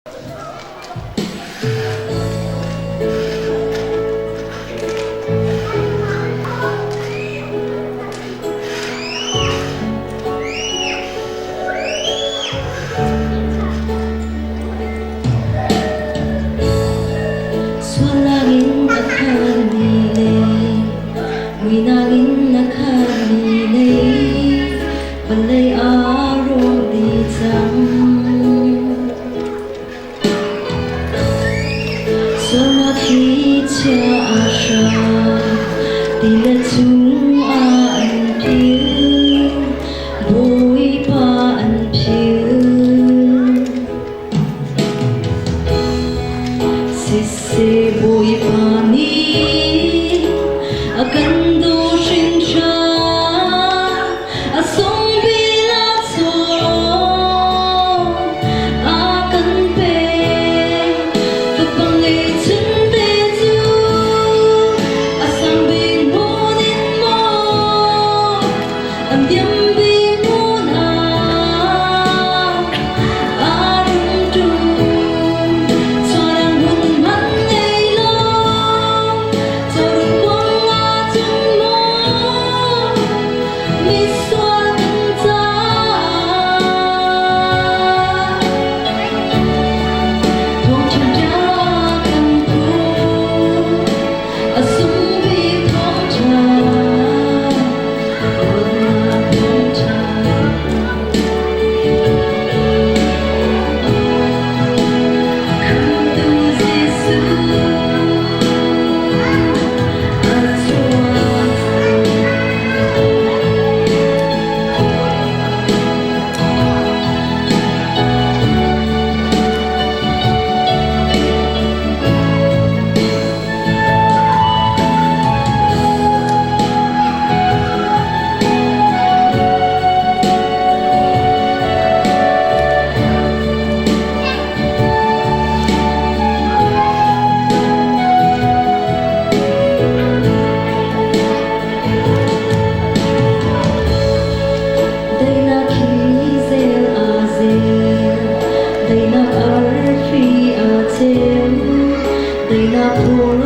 Sualnak in a khatmi le muihnak in a khatmi lei vawlei aa rawk dih cang. Sualnak hi chia a hram, ti le chung ah an phil, Bawipa an phil. Siseh Bawipa nih a kan daw hringhran, a sung bil a chawn a kan pek. Fapa ngeihchun te cu a sang bik hmun in maw an diam bik hmun ah a rung ṭum. Chawrang hun hmanh ngei lo, cawrung kuang ah cun maw misual kan caah thawngṭha bia kan phu. A sung bik thawngṭha, dawtnak thawngṭha. Khamhtu Jesuh a chuak cang. Daihnak hi zel aa zel, daihnak arfi aa ceu, daihnak phur